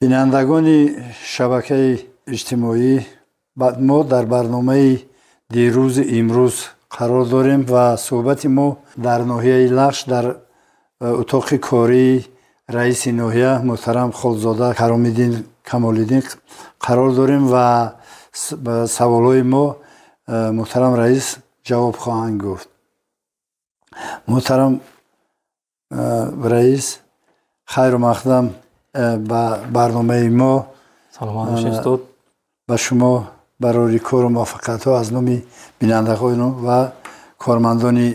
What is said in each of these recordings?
Бинандагони шабакаи иҷтимоӣ, мо дар барномаи дирӯзи имрӯз қарор дорем ва суҳбати мо дар ноҳияи Лахш дар утоқи кории раиси ноҳия муҳтарам Холзода Каромиддин Камолиддин қарор дорем ва ба саволҳои мо муҳтарам раис ҷавоб хоҳанд гуфт. Муҳтарам раис, хайру мақдам ба барномаи мо. Саломат бошед, устод. Ба шумо барори кору муваффақиятҳо аз номи бинандагон ва кормандони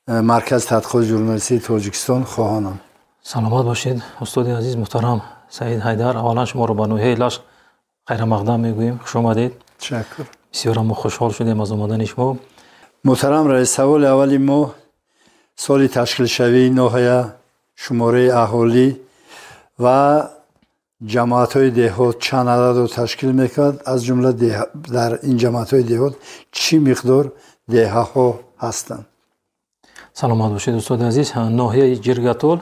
Маркази тадқиқоти журналистии Тоҷикистон хоҳонам. Саломат бошед, устоди азиз муҳтарам Саид Ҳайдар. Аввалан шуморо ба ноҳияи Лахш хайрамақдам мегӯем. Хуш омадед. Ташаккур. Бисёр мо хушҳол шудем аз омадани шумо. Муҳтарам раис, саволи аввали мо: соли ташкилшавии ноҳия, шумораи аҳолӣ ва ҷамоатҳои деҳот чанд ададро ташкил мекунад, аз ҷумла дар ин ҷамоатҳои деҳот чӣ миқдор деҳаҳо ҳастанд? Саломат бошед, устоди азиз. Ноҳияи Ҷиргатол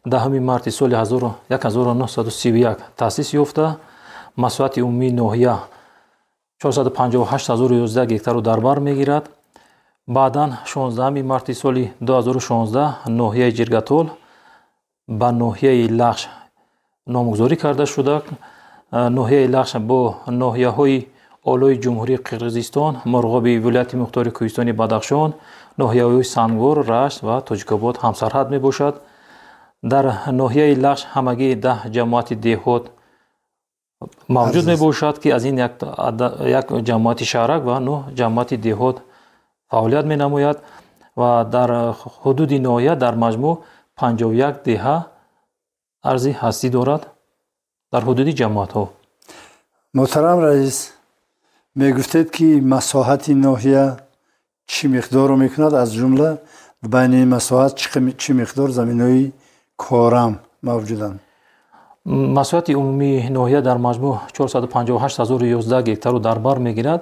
10 марти соли 1931 таъсис ёфта, масоҳати умумии ноҳия 458 011 гектарро дар бар мегирад. Баъдан 16 марти соли 2016 ноҳияи Ҷиргатол ба ноҳияи Лахш номгузорӣ карда шуда. Ноҳияи Лахш бо ноҳияҳои Олои Ҷумҳурии Қирғизистон, Мурғоби вилояти мухтори Кӯҳистони Бадахшон, ноҳияҳои Сангвор, Рашт ва Тоҷикобод ҳамсарҳад мебошад. Дар ноҳияи Лахш ҳамагӣ 10 ҷамоати деҳот мавҷуд мебошад, ки аз ин як ҷамоати шаҳрак ва 9 ҷамоати деҳот фаъолият менамояд ва дар ҳудуди ноҳия дар маҷмӯъ 51 деҳа арзи ҳастӣ дорад дар ҳудуди ҷамоатҳо. Муҳтарам раис, мегуфтед, ки масоҳати ноҳия чӣ миқдорро мекунад, аз ҷумла байни ин масоҳат чӣ миқдор заминҳои корам мавҷуданд? Масоҳати умумии ноҳия дар маҷмӯъ 458 011 гектарро дар бар мегирад.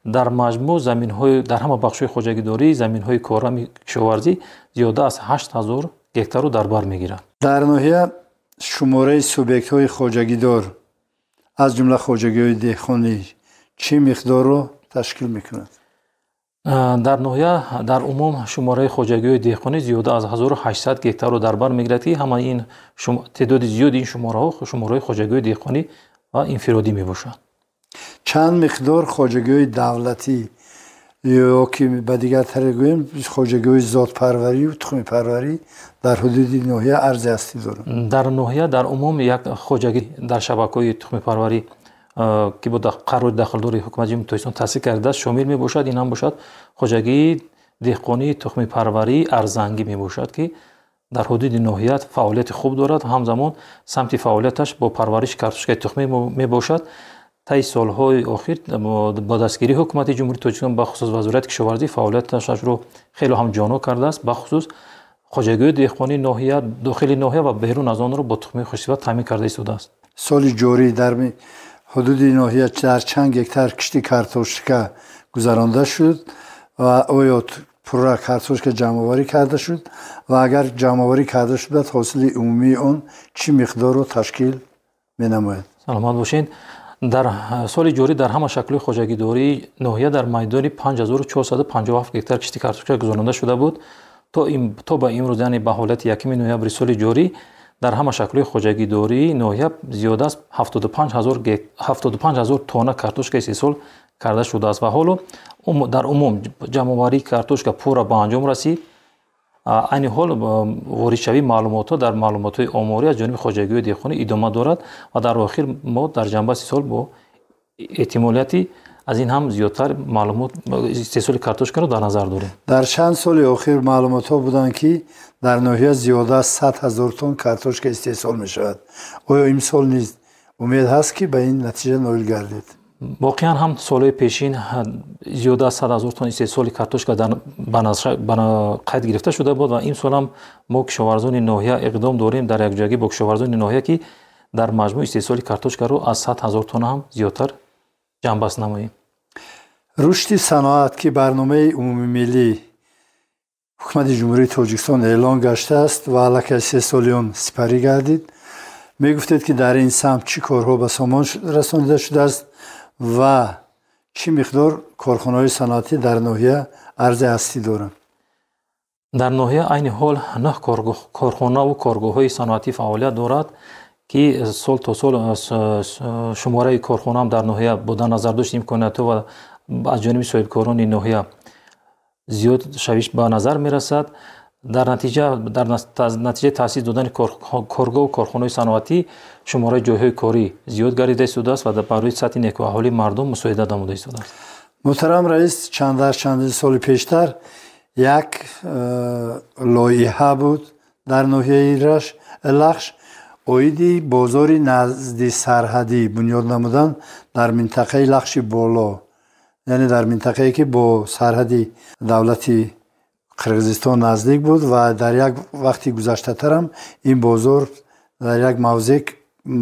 Дар маҷмӯъ заминҳои дар ҳама бахшҳои хоҷагидорӣ, заминҳои корами кишоварзӣ зиёда аз 8000 гектарро дар бар мегирад. Дар ноҳия шумораи субъектҳои хоҷагидор, аз ҷумла хоҷагиҳои деҳқонӣ, чӣ миқдорро ташкил мекунад? Дар ноҳия дар умум шумораи хоҷагиҳои деҳқонӣ зиёда аз 1800 гектарро дар бар мегирад, ки ҳамаи ин теъдоди зиёди ин шумораҳо шумораҳои хоҷагиҳои деҳқонӣ ва инфиродӣ мебошанд. Чанд миқдор хоҷагиҳои давлатӣ ё ки ба дигар тариқ гӯем, хоҷагиҳои зотпарварию тухмипарварӣ дар ҳудуди ноҳия арзи ҳастӣ доранд? Дар ноҳия дар умум як хоҷагӣ дар шабакаҳои тухмипарварӣ, ки бо қарори дахлдори Ҳукумати Ҷумҳурии Тоҷикистон тасдиқ кардааст, шомил мебошад. Ин ҳам бошад хоҷагии деҳқонии тухмипарварии Арзангӣ мебошад, ки дар ҳудуди ноҳия фаъолияти хуб дорад. Ҳамзамон самти фаъолияташ бо парвариши картошкаи тухмӣ мебошад. Таи солҳои охир бо дастгирии Ҳукумати Ҷумҳурии Тоҷикистон, бахусус Вазорати кишоварзӣ, фаъолияташро хеле ҳам ҷонок кардааст. Бахусус хоҷагиҳои деҳқонии ноҳия, дохили ноҳия ва берун аз онро бо тухмии хушсифат таъмин карда истодааст. Соли ҷорӣ дар ҳудуди ноҳия дар чанд гектар кишти картошка гузаронда шуд ва оё пурра картошка ҷамъоварӣ карда шуд ва агар ҷамъоварӣ карда шудад, ҳосили умумии он чӣ миқдорро ташкил менамояд? Саломат бошед. Дар соли ҷорӣ дар ҳама шаклҳои хоҷагидории ноҳия дар майдони 5457 гектар кишти картошка гузаронда шуда буд. То ба имрӯз, яъне ба ҳолати 1 ноябри соли ҷорӣ, дар ҳама шаклҳои хоҷагидории ноҳия зиёда аз 75 ҳазор тонна картошка истеҳсол карда шудааст ва ҳоло дар умум ҷамъоварии картошка пурра ба анҷом расид. Айни ҳол воридшавии маълумотҳо дар маълумотҳои оморӣ аз ҷониби хоҷагиҳои деҳқонӣ идома дорад ва дар охир мо дар ҷанбаси сол бо эҳтимолияти аз ин ҳам зиёдтар маълумот истеҳсоли картошкаро дар назар дорем. Дар чанд соли охир маълумотҳо буданд, ки дар ноҳия зиёда аз 100 000 тонн картошка истеҳсол мешавад. Оё имсол низ умед ҳаст, ки ба ин натиҷа ноил гардед? Воқеан ҳам солҳои пешин зиёда аз 100 000 тонн истеҳсоли картошка ба қайд гирифта шуда буд ва имсол ҳам мо, кишоварзони ноҳия, иқдом дорем дар якҷоягӣ бо кишоварзони ноҳия, ки дар маҷмӯъ истеҳсоли картошкаро аз 100 000 тонна ҳам зиёдтар ҷамъбаст намоем. Рушди саноат, ки барномаи умумимиллӣ Ҳукумати Ҷумҳурии Тоҷикистон эълон гаштааст ва аллакай 3 соли он сипарӣ гардид, Мегуфтед, ки дар ин самт чӣ корҳо ба сомон расонида шудааст ва чӣ миқдор корхонаҳои саноатӣ дар ноҳия арзи ҳастӣ доранд? Дар ноҳия айни ҳол 9 корхонаву коргоҳҳои саноатӣ фаъолият дорад, ки сол то сол шумораи корхонаам дар ноҳия бо дар назардошти имкониятҳо ва аз ҷониби соҳибкорони ноҳия зиёд шавиш ба назар мерасад. Дар натиҷаи таъсис додани коргоҳу корхонаҳои саноатӣ шумораи ҷойҳои корӣ зиёд гардида истодааст ва барои сатҳи некӯаҳолии мардум мусоидат намуда истодааст. Муҳтарам раис, чанд соли пештар як лоиҳа буд дар ноҳияи Лахш оиди бозори назди сарҳадӣ бунёд намудан дар минтақаи Лахши Боло, яъне дар минтақае, ки бо сарҳади давлати Қирғизистон наздик буд ва дар як вақти гузаштатарам ин бозор дар як мавзеъ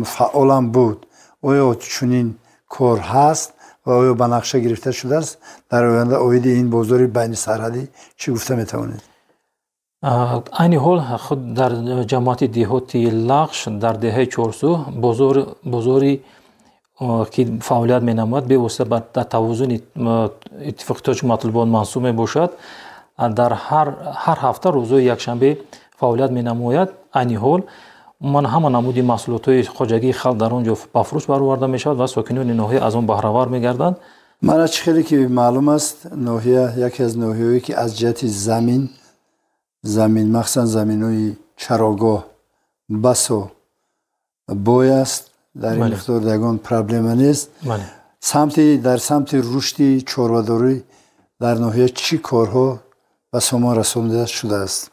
фаъолам буд. Оё чунин кор ҳаст ва оё ба нақша гирифта шудааст? Дар оянда оиди ин бозори байнисарҳадӣ чӣ гуфта метавонед? Айни ҳол худ дар ҷамоати деҳоти Лахш дар деҳаи Чорсӯ бозори, ки фаъолият менамояд, бевосита дар тавозуни Иттифоқи тоҷик матлубот мансуб мебошад. Дар ҳар ҳафта рӯзҳои якшанбе фаъолият менамояд. Айни ҳол умуман ҳама намуди маҳсулотҳои хоҷагии халқ дар он ҷо ба фурӯш бароварда мешавад ва сокинони ноҳия аз он баҳравар мегарданд. Мана, чӣ хеле ки маълум аст, ноҳия яке аз ноҳияҳое, ки аз ҷиҳати замин, махсусан заминҳои чарогоҳ, басо бой аст. Дар ин миқдор ягон проблема нест. Дар самти рушди чорвадорӣ дар ноҳия чӣ корҳо ба сомон расонида шудааст?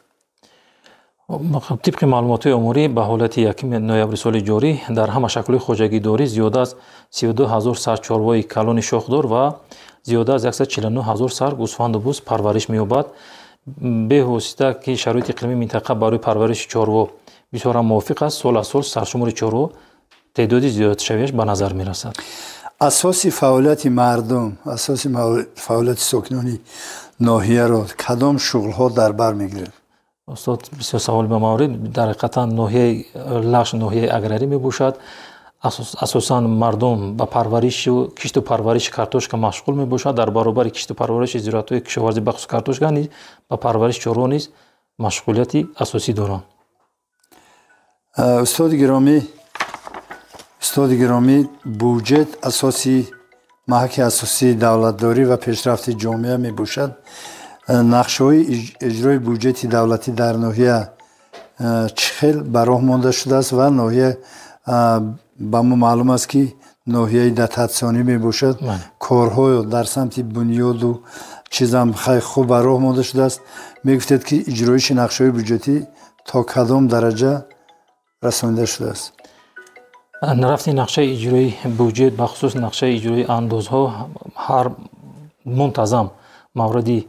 Тибқи маълумотҳои оморӣ, ба ҳолати 1 ноябри соли ҷорӣ дар ҳама шаклҳои хоҷагидорӣ зиёда аз 32 ҳазор сар чорвои калони шохдор ва зиёда аз 149 ҳазор сар гӯсфанду буз парвариш меёбад. Бевосита ки шароити иқлимии минтақа барои парвариши чорво бисёрам мувофиқ аст, сол аз сол саршумори чорво теъдоди зиёдшавиаш ба назар мерасад. Асоси фаъолияти мардум, асоси фаъолияти сокинони ноҳияро кадом шуғлҳо дар бар мегирад? Устод, бисёр савол ба маврид. Дар ҳақиқатан ноҳияи Лахш ноҳияи аграрӣ мебошад. Асосан мардум ба парваришу кишту парвариши картошка машғул мебошад. Дар баробари кишту парвариши зироатҳои кишоварзӣ, бахусус картошка низ, ба парвариши чорво низ машғулияти асосӣ доранд. Устоди гиромӣ, буҷет асоси маҳаки асосии давлатдорӣ ва пешрафти ҷомеа мебошад. Нақшаҳои иҷрои буҷети давлатӣ дар ноҳия чӣ хел ба роҳ монда шудааст? Ва ноҳия, ба мо маълум аст, ки ноҳияи дотатсионӣ мебошад. Корҳо дар самти бунёду чизам хеле хуб ба роҳ монда шудааст. Мегуфтед, ки иҷроиши нақшаҳои буҷетӣ то кадом дараҷа расонида шудааст? Рафти нақшаи иҷрои буҷет, бахусус нақшаи иҷрои андозҳо, ҳар мунтазам мавриди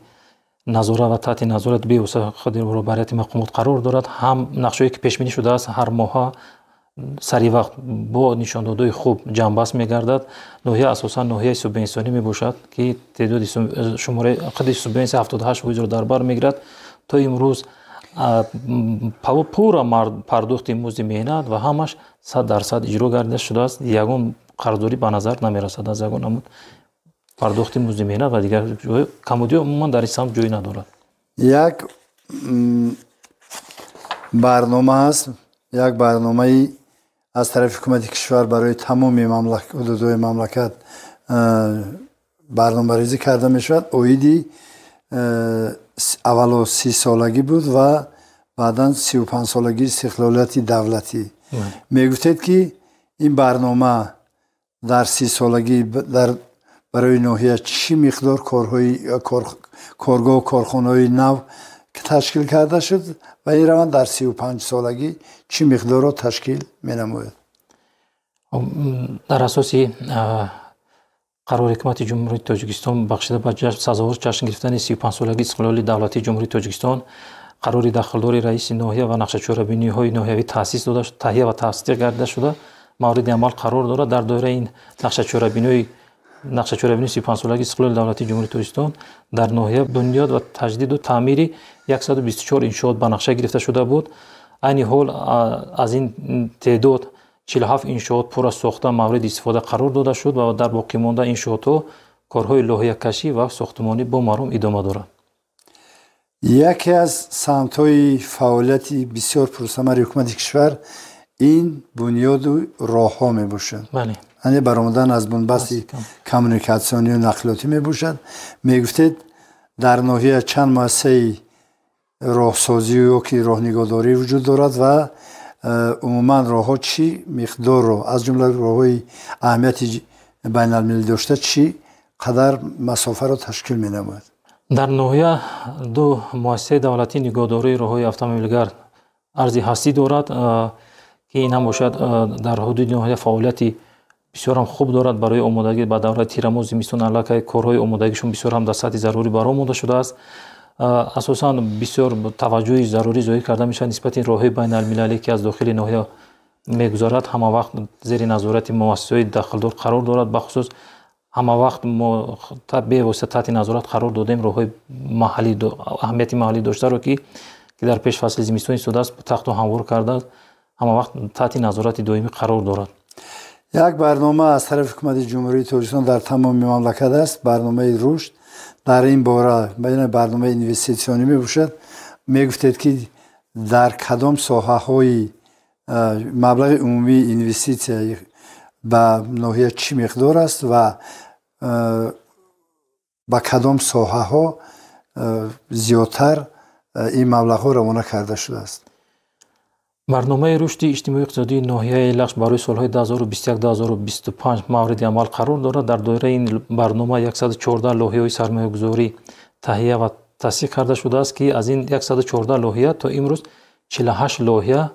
назорат ва таҳти назорат бевосита худи роҳбарияти мақомот қарор дорад. Ҳам нақшаҳое, ки пешбинӣ шудааст, ҳар моҳа сари вақт бо нишондодҳои хуб ҷамъбаст мегардад. Ноҳия асосан ноҳияи субвенсионӣ мебошад, ки теъдоди шумораи қадри субвенсия 78%-ро дар бар мегирад. То имрӯз пурра пардохти музди меҳнат ва ҳамаш 100% иҷро гардида шудааст. Ягон қарздорӣ ба назар намерасад аз ягон намуд пардохти музди меҳнат ва дигар камбудиҳо умуман дар ин самт ҷой надорад. Як барнома ҳаст, як барномаи аз тарафи ҳукумати кишвар барои тамоми ҳудудҳои мамлакат барномарезӣ карда мешавад. Оиди аввало 30-солагӣ буд ва баъдан 35-солагии истиқлолияти давлатӣ. Мегуфтед, ки ин барнома дар 30-солагӣ дар барои ноҳия чӣ миқдор корҳои коргоҳу корхонаҳои нав ташкил карда шуд ва ин раванд дар 35-солагӣ чӣ миқдорро ташкил менамояд? Дар асоси қарори Ҳукумати Ҷумҳурии Тоҷикистон, бахшида ба сазовор ҷашн гирифтани 35-солагии истиқлоли давлатии Ҷумҳурии Тоҷикистон, қарори дахлдори раиси ноҳия ва нақшачорабиниҳои ноҳиявӣ таъсис дода, таҳия ва тасдиқ гардида шуда, мавриди амал қарор дорад. Дар доираи ин нақшачорабинии 35-солагии истиқлоли давлатии Ҷумҳурии Тоҷикистон дар ноҳия бунёд ва таҷдиду таъмири 124 иншоот ба нақша гирифта шуда буд. Айни ҳол аз ин теъдод 47 иншоот пурра сохта мавриди истифода қарор дода шуд ва дар боқимонда иншоотҳо корҳои лоҳиякашӣ ва сохтмонӣ бо маром идома дорад. Яке аз самтҳои фаъолияти бисёр пурсамари ҳукумати кишвар ин бунёду роҳҳо мебошад. Яъне баромадан аз бунбасти коммуникатсионию нақлиётӣ мебошад. Мегуфтед, дар ноҳия чанд муассисаи роҳсозӣ ё ки роҳнигоҳдорӣ вуҷуд дорад ва умуман роҳҳо чӣ миқдорро, аз ҷумла роҳҳои аҳамияти байналмилалӣ дошта, чӣ қадар масофаро ташкил менамояд? Дар ноҳия ду муассисаи давлатии нигоҳдории роҳҳои автомобилгард арзи ҳастӣ дорад, ки ин ҳам бошад дар ҳудуди ноҳия фаъолияти бисёр ҳам хуб дорад. Барои омодагӣ ба давраи тирамоҳ зимистон аллакай корҳои омодагишон бисёр ҳам дар сатҳи зарурӣ баромода шудааст. Асосан бисёр таваҷҷӯҳи зарурӣ зоҳир карда мешавад нисбати роҳҳои байналмилалӣ, ки аз дохили ноҳия мегузарад, ҳама вақт зери назорати муассисаҳои дахлдор қарор дорад. Бахусус ҳама вақт мо бевосита таҳти назорат қарор додем роҳҳои маҳаллӣ, аҳамияти маҳаллӣ доштаро, ки дар пешфасли зимистон истодааст, тахту ҳамвор карда, ҳама вақт таҳти назорати доимӣ қарор дорад. Як барнома аз тарафи ҳукумати Ҷумҳурии Тоҷикистон дар тамоми мамлакат аст, барномаи рушд. Дар ин бора барномаи инвеститсионӣ мебошад. Мегуфтед, ки дар кадом соҳаҳои маблағи умумии инвеститсия ба ноҳия чӣ миқдор аст ва ба кадом соҳаҳо зиёдтар ин маблағҳо равона карда шудааст? Барномаи рушди иҷтимоию иқтисодии ноҳияи Лахш барои солҳои 2021-2025 мавриди амал қарор дорад. Дар доираи ин барнома 114 лоҳияҳои сармоягузорӣ таҳия ва тасдиқ карда шудааст, ки аз ин 114 лоҳия то имрӯз 48 лоҳия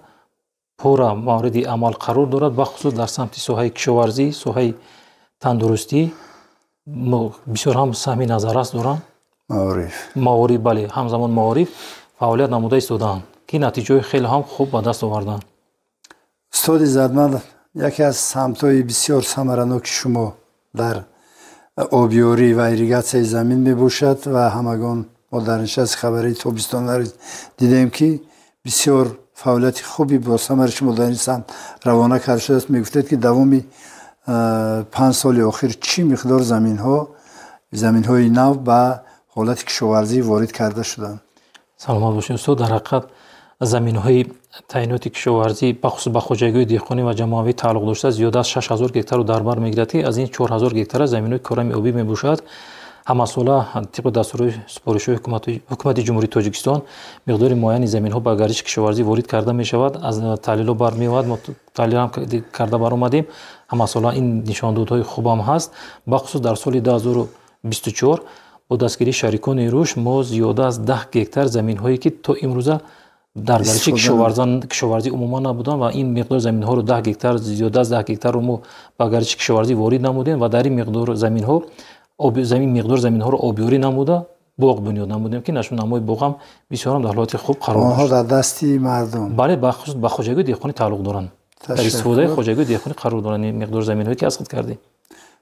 пурра мавриди амал қарор дорад. Бахусус дар самти соҳаи кишоварзӣ, соҳаи тандурустӣ бисёр ҳам саҳми назаррас доранд. Маориф, бале, ҳамзамон маориф фаъолият намуда истодаанд, ки натиҷаҳои хеле ҳам хуб ба даст оварданд. Устоди иззатманд, яке аз самтҳои бисёр самараноки шумо дар обёрӣ ва ирригатсияи замин мебошад ва ҳамагон мо дар нишасти хабарии тобистона дидем, ки бисёр фаъолияти хуби босамари шумо дар ин самт равона карда шудааст. Мегуфтед, ки давоми 5 соли охир чӣ миқдор заминҳои нав ба ҳолати кишоварзӣ ворид карда шуданд? Саломат бошед, устод. Дар ҳақиқат заминҳои таъиноти кишоварзӣ, бахусус ба хоҷагиҳои деҳқонӣ ва ҷамоавӣ тааллуқ дошта, зиёда аз 6000 гектарро дар бар мегирад, ки аз ин 4000 гектара заминҳои корами обӣ мебошад. Ҳамасола тибқи дастурҳои супоришҳои ҳукумати Ҷумҳурии Тоҷикистон миқдори муайяни заминҳо ба гардиши кишоварзӣ ворид карда мешавад. Аз таҳлилҳо бармеояд, мо таҳлилам карда баромадем. Ҳамасола ин нишондодҳои хубам ҳаст. Бахусус дар соли 2024 бо дастгирии шарикони рушд мо зиёда аз 10 гектар заминҳое, ки то имрӯза дар гардиши кишоварзӣ умуман набуданд, ва ин миқдор заминҳоро 10 гектар, зиёда аз 10 гектарро мо ба гардиши кишоварзӣ ворид намудем ва дар ин миқдор заминҳо замин миқдор заминҳоро обёрӣ намуда, боғ бунёд намудем, ки нашъунамои боғ ҳам бисёрам дар ҳолати хуб қарор дошт. Онҳо дар дасти мардум? Бале, бахусус ба хоҷагии деҳқонӣ тааллуқ доранд, дар истифодаи хоҷагии деҳқонӣ қарор доранд ин миқдор заминҳое, ки аз худ кардем.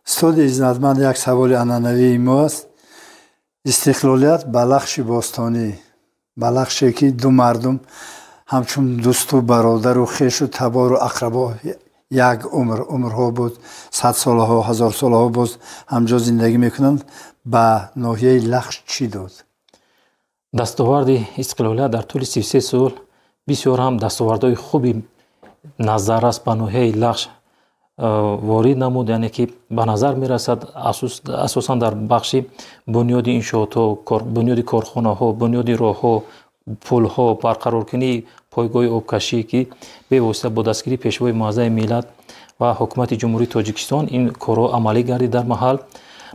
Устоди иззатманд, як саволи анъанавии мо аст. Истиқлолият ба Лахши бостонӣ, ба Лахше, ки ду мардум ҳамчун дӯсту бародару хешу табору ақрабо як умр, умрҳо буд, садсолаҳо, ҳазорсолаҳо боз ҳамҷо зиндагӣ мекунанд, ба ноҳияи Лахш чӣ дод? Дастоварди истиқлолият дар тӯли 33 сол бисёр ҳам дастовардҳои хуби назаррас ба ноҳияи Лахш ворид намуд, яъне ки ба назар мерасад, асосан дар бахши бунёди иншоотҳо, бунёди корхонаҳо, бунёди роҳҳо, пулҳо, барқароркунии пойгоҳи обкашӣ, ки бевосита бо дастгирии Пешвои муаззами миллат ва Ҳукумати Ҷумҳурии Тоҷикистон ин корҳо амалӣ гардид. Дар маҳал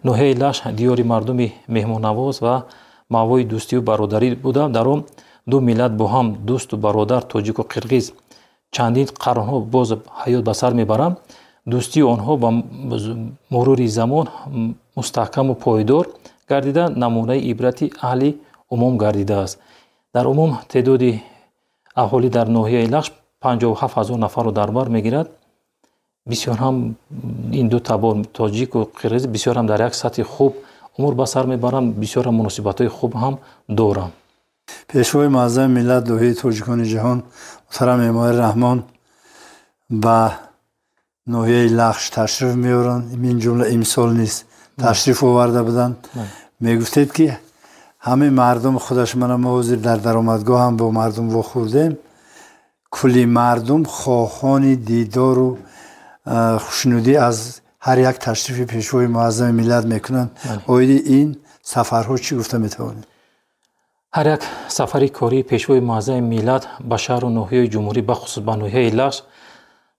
ноҳияи Лахш диёри мардуми меҳмоннавоз ва маъвои дӯстию бародарӣ буда, дар он ду миллат бо ҳам дӯсту бародар, тоҷику қирғиз, чандин қарнҳо боз ҳаёт ба сар мебаранд. Дӯстии онҳо ба мурури замон мустаҳкаму пойдор гардида, намунаи ибрати аҳли умум гардидааст. Дар умум теъдоди аҳолӣ дар ноҳияи Лахш 57 000 нафарро дар бар мегирад. Бисёр ҳам ин ду табор, тоҷику қирғиз, бисёр ҳам дар як сатҳи хуб умр ба сар мебаранд, бисёр ҳам муносибатҳои хуб ҳам доранд. Пешвои муаззами миллат, доҳии тоҷикони ҷаҳон муҳтарам Эмомалӣ Раҳмон ба ноҳияи Лахш ташриф меоранд, мин ҷумла имсол низ ташриф оварда буданд. Мегуфтед, ки ҳамаи мардум худаш, мана мо ҳозир дар даромадгоҳ ҳам бо мардум вохӯрдем, кулли мардум хоҳони дидору хушнудӣ аз ҳар як ташрифи Пешвои Муаззами миллат мекунанд. Оиди ин сафарҳо чӣ гуфта метавонед? Ҳар як сафари кории Пешвои Муаззами миллат ба шаҳру ноҳияи ҷумҳурӣ, бахусус ба ноҳияи Лахш,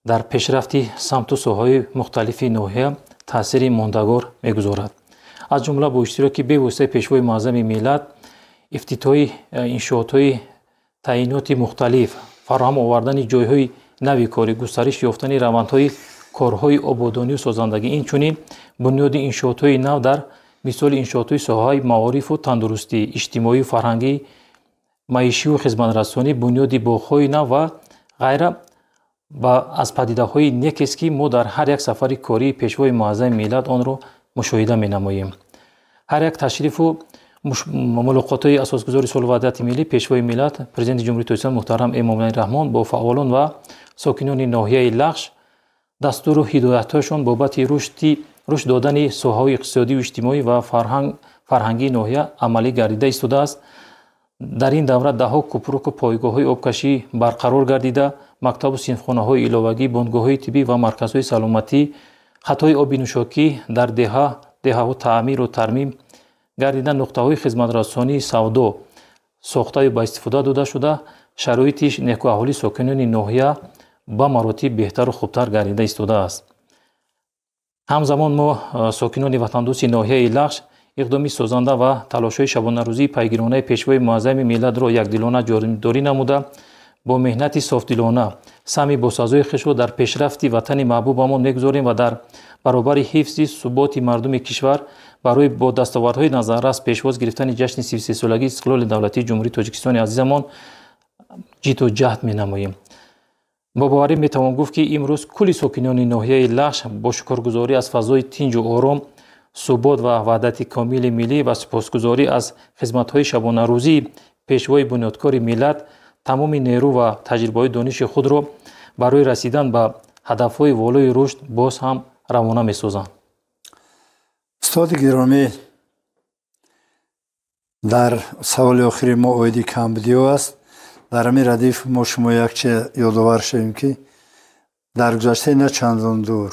дар пешрафти самту соҳаҳои мухталифи ноҳия таъсири мондагор мегузорад. Аз ҷумла бо иштироки бевоситаи Пешвои Муаззами миллат ифтитоҳи иншоотҳои таъиноти мухталиф, фароҳам овардани ҷойҳои нави корӣ, густариш ёфтани равандҳои корҳои ободонию созандагӣ, инчунин бунёди иншоотҳои нав дар мисоли иншоотҳои соҳаҳои маорифу тандурустӣ, иҷтимоию фарҳангӣ, маишию хизматрасонӣ, бунёди боғҳои нав ва ғайра аз падидаҳои некест, ки мо дар ҳар як сафари кории Пешвои Муаззами миллат онро мушоҳида менамоем. Ҳар як ташрифу мулоқотҳои Асосгузори сулҳу ваҳдати миллӣ, Пешвои миллат, Президенти Ҷумҳурии Тоҷикистон муҳтарам Эмомалӣ Раҳмон бо фаъолон ва сокинони ноҳияи Лахш, дастуру ҳидоятҳояшон бобати рушд додани соҳаҳои иқтисодию иҷтимоӣ ва фарҳангии ноҳия амалӣ гардида истодааст. Дар ин давра даҳҳо кӯпруку пойгоҳҳои обкашӣ барқарор гардида, мактабу синфхонаҳои иловагӣ, бунгоҳҳои тиббӣ ва марказҳои саломатӣ, хатҳои оби нӯшокӣ дар деҳаҳо таъмиру тармим гардида, нуқтаҳои хизматрасонии савдо сохтаю ба истифода дода шуда, шароити некуаҳолии сокинони ноҳия ба маротиб беҳтару хубтар гардида истодааст. Ҳамзамон мо, сокинони ватандӯсти ноҳияи Лахш, иқдоми созанда ва талошҳои шабонарӯзии пайгиронаи Пешвои Муаззами миллатро якдилона ҷонибдорӣ намуда, бо меҳнати софдилона саҳми босазои худро дар пешрафти ватани маҳбубамон мегузорем ва дар баробари ҳифзи суботи мардуми кишвар барои бо дастовардҳои назаррас пешвоз гирифтани ҷашни 33-солагии истиқлоли давлатии Ҷумҳурии Тоҷикистони азизамон ҷидду ҷаҳд менамоем. Бо боварӣ метавон гуфт, ки имрӯз кулли сокинони ноҳияи Лахш бо шукргузорӣ аз фазои тинҷу ором, субот ва ваҳдати комили миллӣ ва сипосгузорӣ аз хизматҳои шабонарӯзии Пешвои бунёдкори миллат тамоми нерӯ ва таҷрибаҳои дониши худро барои расидан ба ҳадафҳои волои рушд боз ҳам равона месозанд. Устоди гиромӣ, дар саволи охири мо оиди камбудиҳо аст. Дар ҳамин радиф мо шумо якче ёдовар шавем, ки дар гузаштаи на чандон дур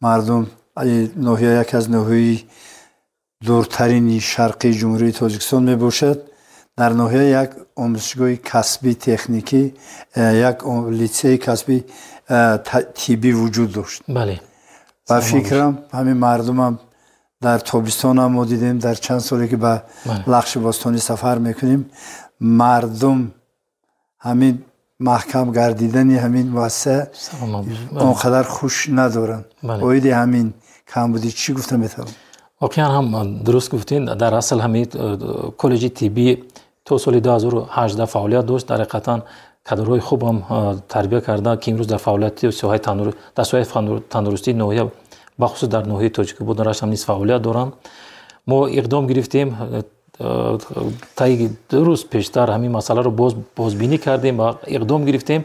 мардум, ноҳия яке аз ноҳияи дуртарини шарқии Ҷумҳурии Тоҷикистон мебошад, дар ноҳия як омӯзишгоҳи касбӣ техникӣ, як литсеи касбӣ тиббӣ вуҷуд дошт. Ба фикрам, ҳамин мардумам дар тобистонам мо дидем, дар чанд соле ки ба Лахши бостонӣ сафар мекунем, мардум ҳамин маҳкам гардидани ҳамин муассиса он қадар хуш надоранд. Оиди ҳамин камбудӣ чӣ гуфта метавонед? Воқеан ҳам дуруст гуфтед. Дар асл ҳамин коллеҷи тиббӣ то соли 2018 фаъолият дошт. Дар ҳақиқатан кадрҳои хубам тарбия карда, ки имрӯз дар фаъолияти дар соҳаи тандурустии ноҳия, бахусус дар ноҳияи Тоҷикобод, Рашт ҳам низ фаъолият доранд. Мо иқдом гирифтем, таи 2 рӯз пештар ҳамин масъаларо бозбинӣ кардем ва иқдом гирифтем,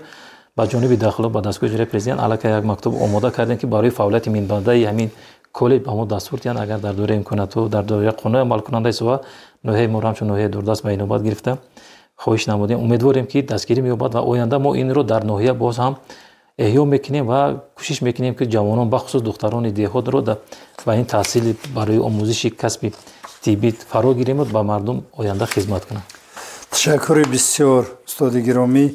ба ҷониби дахлот, ба дастгоҳи иҷроияи президент аллакай як мактуб омода кардем, ки барои фаъолияти минбаъдаи ҳамин коллеҷ ба мо дастур диҳанд, агар дар доираи имкониятҳо, дар доираи қонуни амалкунандаи соҳа ноҳияи моро ҳамчун ноҳияи дурдаст ба инобат гирифта хоҳиш намудем. Умедворем, ки дастгирӣ меёбад ва оянда мо инро дар ноҳия боз ҳам эҳё мекунем ва кӯшиш мекунем, ки ҷавонон, бахусус духтарони деҳотро ба ин таҳсил барои омӯзиши касби тиббӣ фаро гирем ба мардум оянда хизмат кунанд. Ташаккури бисёр, устоди гиромӣ.